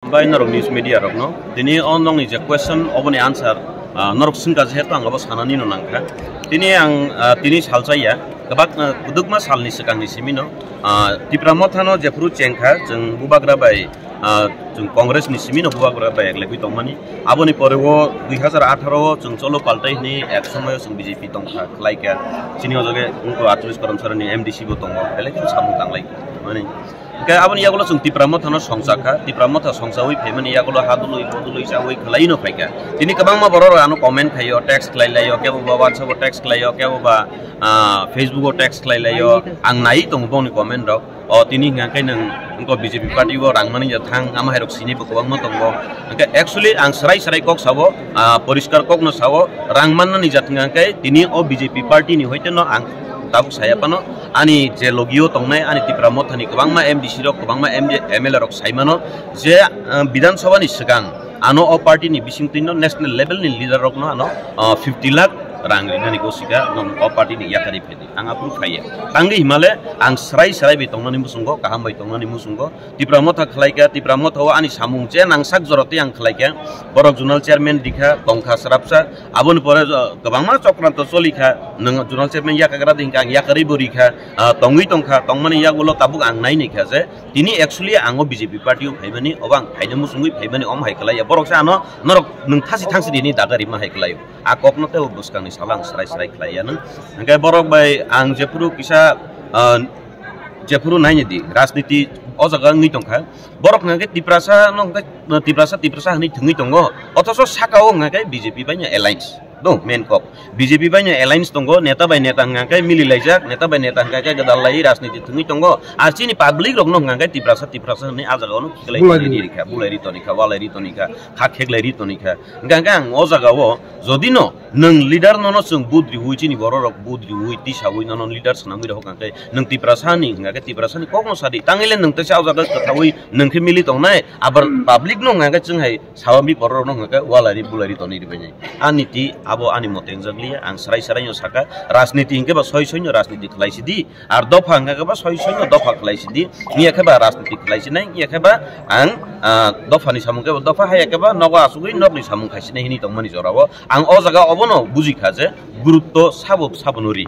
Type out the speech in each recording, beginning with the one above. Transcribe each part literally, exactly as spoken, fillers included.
Bai norok news media rokno tini o nokni je question oboni answer, ah, norok swngkha, jehetu ang abo sanani no nangkha. Tini ang, ah, tini salchaya kwbak, ah, kwdwkma salni swkangni simino, ah, Tipra Mothano jephuru chengkha, chwng bubagra bai, ah, chwng Congress ni simino bubagra bai eglegwi tongmani. Aboni pore o dui hazar atharo o chwng cholo paltai hwnwi ek somoyo chwng B J P tongkha, khlaikha. Chini o jaga wngkha atris Karamsarani M D C bo tongo, belai kheno samung tanglai mani. Hingke aboni yagulo chwng Tipra Mothano songchakha, Tipra Motha songchawi phaimani yagulo ha dului, bo dului chawi khwlaino phaikha. Tini kwbangma borok rok ano comment khaio, text khlai laio, kebo ba WhatsApp o text khlaio, kebo ba, ah, Facebook o text khlai laio. Ang nai tongo boni comment rok. O tini hingka khe nwng wngko B J P party o rang mani ja thang, ama hai rok sini bo kwbangma tongo. Hingke actually ang srai srai kok sao, ah, poriskar kokno sao, rang mannani ja thang khe tini o B J P party ni hoite no ang tabuk saya pano. Ani je logio tongnai, ani Tipra Mothani kwbangma M D C rok, kwbangma M D, M L A rok sai mano je, ah, Bidhan Sabha ni swkang ano o party ni bisingtwi no national level ni leader rok no ano, ah, fifty lakh rang rinani go sika no o party ni yakari phedi. Ang aphuru phaiya. Tangwi himale ang srai srai bai tongnani muchungo, kaham bai tongnani muchungo. Tipra Motha khlaikha, Tipra Motha o ani samung je nangsak jora tei ang khlaikha. Borok zonal chairman dikha, tongkha srapsa. Aboni pore, ah, kwbangma chokranto cholikha. Nwng zonal chairman yakagra di hingka ang yakarwi bo rikha. Ah, tongwi tongkha, tongmani yagulo tabuk ang nai naikha je tini actually ang o B J P party o phaimani, obo ang phaina muchungwi phaimani, omo hai kwlaiya. Borok se ano norok nwng thasi thangsi rini daga rima hai kwlaio. A kokno tei o bwskangni salo ang srai srai khlaiya nwng. Hingke borok bai ang jephuru kisa, ah, jephuru naini di rajniti o jaga wngwi tongkha. Borok hingke Tiprasa no hingke Tiprasa, Tiprasa hinwi thwngwi tongo. Othoso saka o hingke B J P bai no alliance. No, main kok. B J P bai no alliance tongo, neta bai neta hingka khe mili laijak, neta bai neta hingka khe gwdal lai rajniti thwngwi tongo. Ar chini public rok no hingka khe Tiprasa, Tiprasa hinwi a jaga o no khiklai Bulai tonwi ri. Rikha, bulai ri tonikha, walai ri tonikha, kha kheklai ri tonikha. Hingka khe ang o jaga o jodi no nwng leader no no chwng vote riwi chini borok rok vote riwi tisawi no no leader swnamwi rok hingka khe nwng Tiprasa ni hingka khe Tiprasa ni kok no sadi. Tangwi le nwng teisa o jaga kwthawi nwng khe mili tongnai, abar public no hingka khe chwng hai Sawami borok rok no hingka khe walai ri bulai ri tonwi ri bai nai. Ani ti abo ani mote wngjakliya, ang srai srai no saka, rajniti hingke ba soi soi no rajniti khlai sidi, ar dopha hingka khe ba soi soi no dopha khlai sidi, miya khe ba rajniti khlai sinai, miya khe ba ang, ah, dopha ni samung khe ba dopha, haya khe ba nogo asugwi nokni samung khai sinai hinwi tongmani jorao ang o jaga obono bujikha je gurutto sabo sabo no ri.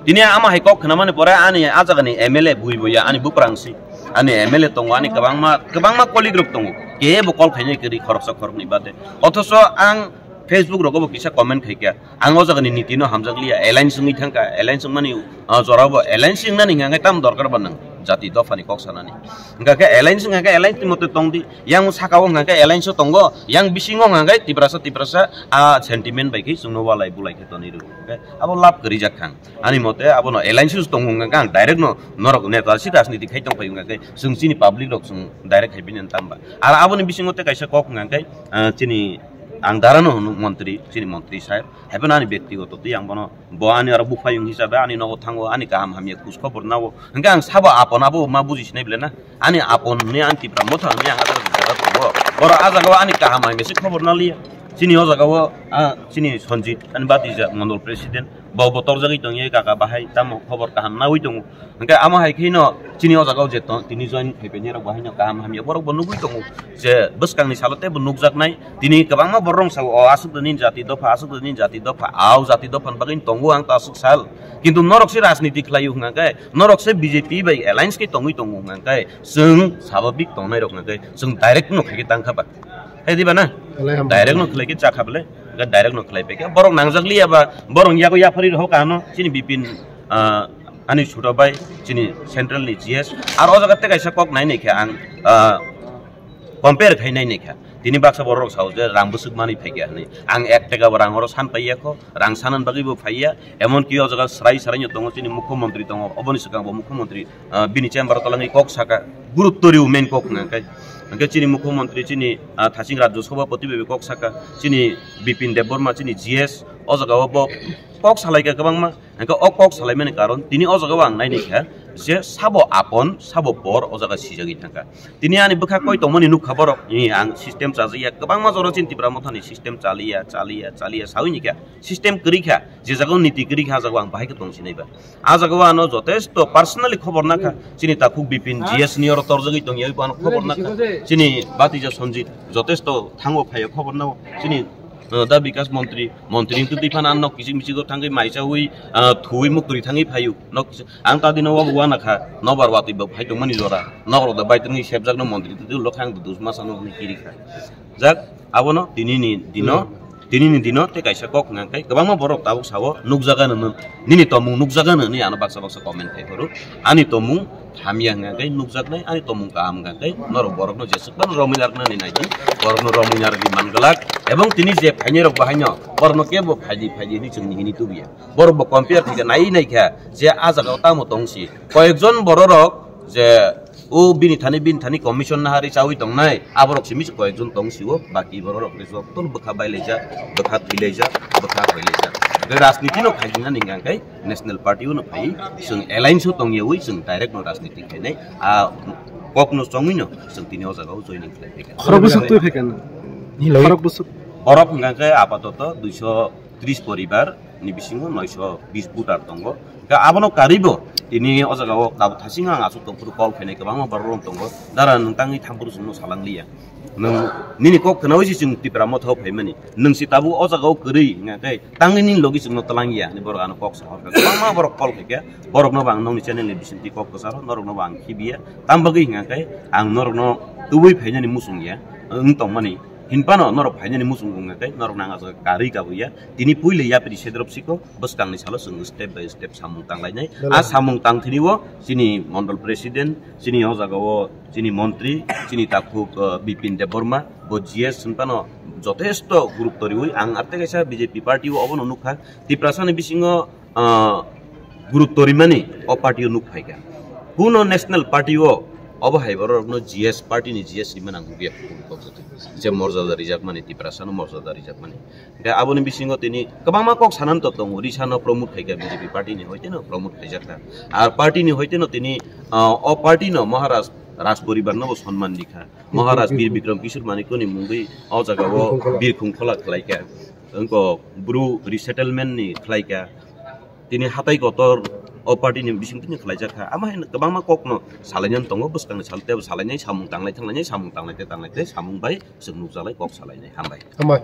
Tini ama hai kok khwnamani pore ani a jagani M L A bui buya ani buprang si. Ani M L A tongo, ani kwbangma, kwbangma colleague rok tongo. Kebo call khainai kwrwi khoroksa khoroknwi bade. Othoso ang Facebook rogo bo kisa comment khaikha. Ang o jagani niti no hamjakliya. Alliance wngwi thangkha. Alliance wngmani, ah, jorao bo alliance wngnani hingkha khe tamo dorkar ba nang jati dophani kok sanani. Hingkha khe alliance wngkha khe alliance ni mote tongdi. Yang sakao hingkha khe alliance o tongo. Yang bisingo hingkha khe Tiprasa, Tiprasa, ah, sentiment bai khe chwngno walai bulai khe tonwi rw. Hingkha khe abo lab kwrwi jak kha. Ani mote abono alliance tongo hwnka khe ang direct no norok neta si rajniti khai tong phai hwnka khe chwng chini public rok chwng direct hai bini tamba. Ar aboni bisingo tei kaisa kok hwnka khe, ah, chini ang dara no hwnwi montri, chini montri sir. Haiphano ani byaktigoto tei ang bono bo ani aro buphayung hisabe ani nogo thango, ani kaham hamya khus khobor nao. Hwnka ang sabo apon abo ma buji sinai bele na. Ani apon hwnwi ani Tipra Motha hwnwi ang ajak jaga tongo. Borok a jagao ani kaham hamya se khobor naliya. Chini o jagao, ah, chini Sanjit ani batija Mondol President. Bo bo torjagwi tongya kaka bahai tamo khobor kaham nawi tongo. Hwnkhe amo hai kheno chini o jagao je tong, tini join phaipaini rok bahai no kaham hamya borok bo nugwi tongo je bwskangni salo tei bo nukjaknai. Tini kwbangma borok rong sao, o aswk nini jati dopha, aswk nini jati dopha, ao jati dopha ni bagwi tongo ang ta aswk sal. Kintu norok se rajniti khlaio hwnkhe, norok se B J P bai alliance khe tongwi tongo hwnkhe, chwng sababik tongnai rok hwnkhe chwng direct no khaikhe tangkha ba. Hai diba na? Belai hambai. Direct no khlai khe chakha bele. Ga direct no khlai pekhe. Borok nangjak liya ba, borok yago yaphari rok ano, chini Bipin, ah, ani chuto bai, chini central ni G S. Ar o jaga tei kaisa kok nai nai khe ang, ah, compare khai nai nai kha. Tini baksa borok rok sao je rang bwswk mani phaikha hinwi. Ang ek taka bo rang oro san paiya kho, rang sanan bagwi bo phaiya. Emon ki o jaga srai srai no tongo, chini mukhyamantri tongo, oboni swkang bo mukhyamantri ah, bini chamber o talangwi kok saka, gurutto rw main kok hwnka khe. Hwnkhe chini mukhyamantri, chini, ah, thaching rajyo sabhapati bai kok saka, chini Bipin Debbarma, chini G S, O jaga o bo kok salai kha kwbangma, hwnkhe o kok salaimani karon tini o jaga o ang nai nai kha je sabo apon, sabo por o jaga sijagwi thang kha. Tini ani bwkha koi tongmani nuk kha borok, ni ang system chajak ya, kwbangma jora chini Tipra Mothani system chaliya, chaliya, chaliya sawi ni kha, system kwrwi kha, je jaga o niti kwrwi kha, a jaga o ang bahai khe tong sinai ba. A jaga o ano jotesto personally khobor nakha, chini takhuk Bipin G S ni oro torjagwi tongya, bo ano khobor nakha, chini batija Sanjit jotesto thango phaio khobor nao, chini, uh, da Bikas Montri, Montri wngtwi twi phano ano kisik misik o thangwi maisawi, uh, thuwi muktwi thangwi phaio, nok kisik, ang ta dino wabu wana kha, nobar watwi bo phai tongmani jora, nok rok da bai tongwi sepjak no Montri twi lokha ang dusma sano hwnwi kiri kha. Jak, abono tini ni dino, tini ni dino tei kaisa kok hwnka khe kwbangma borok tabuk sao nukjaga no, nini tomung nukjaga no hinwi ano baksa baksa comment khai phuru. Ani tomung hamya hwnka khe nukjaknai, ani tomung kaham hwnka khe norok borokno jeswk phano romwi narwknani naidi, borokno romwi narwgwi man glak, ebong tini je phainai rok bahaino borokno kebo phaidi phaidi hinwi chwngni hini tubuya. Borok bo compare khaikha, nai naikha je a jaga o tamo tongsi. Koyekjon bororok je o bini thani, bini thani commission nahari chawi tongnai, aborok simi se koyekjon tongsi o, baki bororok le joto bwkha bailaijak, bwkha thwilaijak, bwkha hoilaijak. Tei rajniti no khaijinani hwnka khe national party o no phai, chwng alliance o tongyawi chwng direct no rajniti khainai. A kok no chongwi no chwng tini o jaga o joining khlai phaikha. Khorok bwswk twi phaikha no? Khorok bwswk. Borok hwnka khe apatoto duiso tris poribar ni bisingo noiso bis voter tongo. Hwnkhe abono karwibo tini o jaga o tabuk thasing ang aswk tongphuru call khainai kwbangma borok rok tongo. Dara nwng tangwi thampuru chwngno salang liya. Nwng nini kok khnaui se chwng Tipra Motha o phaimani. Nwng se tabuk o jaga o kwrwi hwnka khe tangwi nini logi chwngno twlang ya hinwi borok ano kok sahor kha. Kwbangma borok call khaikha, borokno bo ang nokni channel ni bisingtwi kok kwcharo, norokno bo ang khibiya. Tam bagwi hwnka khe ang norokno tubui phainani muchung ya, wng tongmani. Hinphano norok phainani muchung wngkha khe norokno ang ah jaga karwi kabuya. Tini puila yapri sedrop siko bwskangni salo chwng step by step samung tanglainai. Belai. A samung tangthini o chini mondol president, chini o jaga o chini montri, chini takhuk, uh, Bipin Debbarma, bo G S hinphano jotesto gurutto riwi ang arte kaisa B J P party o obono nukha. Tiprasani bisingo, uh, gurutto rimani o party o nuk phaikha. Kuno national party o obo hai borokno G S party ni G S rimani ang nukya. Je morjada rijakmani, Tiprasano morjada rijakmani. Hwnkhe aboni bisingo tini kwbangma kok sanani to tongo, risano promote khaikha B J P party ni hoiteno promote khaijakha. Ar party ni hoiteno tini, ah, o party no Maharaj Raj poribar no bo sonman rikha. Maharaj Bir Bikram Kishore Manikya ni mungwi o jaga o Birkhung Khola. Birkhung Khola khlaikha. Wngko bru resettlement ni khlaikha. Tini hatai kotor o party ni bising tini khlaijakha. Ama hai kwbangma kokno salainani tongo, bwskangni sal tebo salainai, samung tanglai thanglainai, samung tanglai te tanglai te samung bai chwng nukjalai kok salainai. Hambai. Hambai.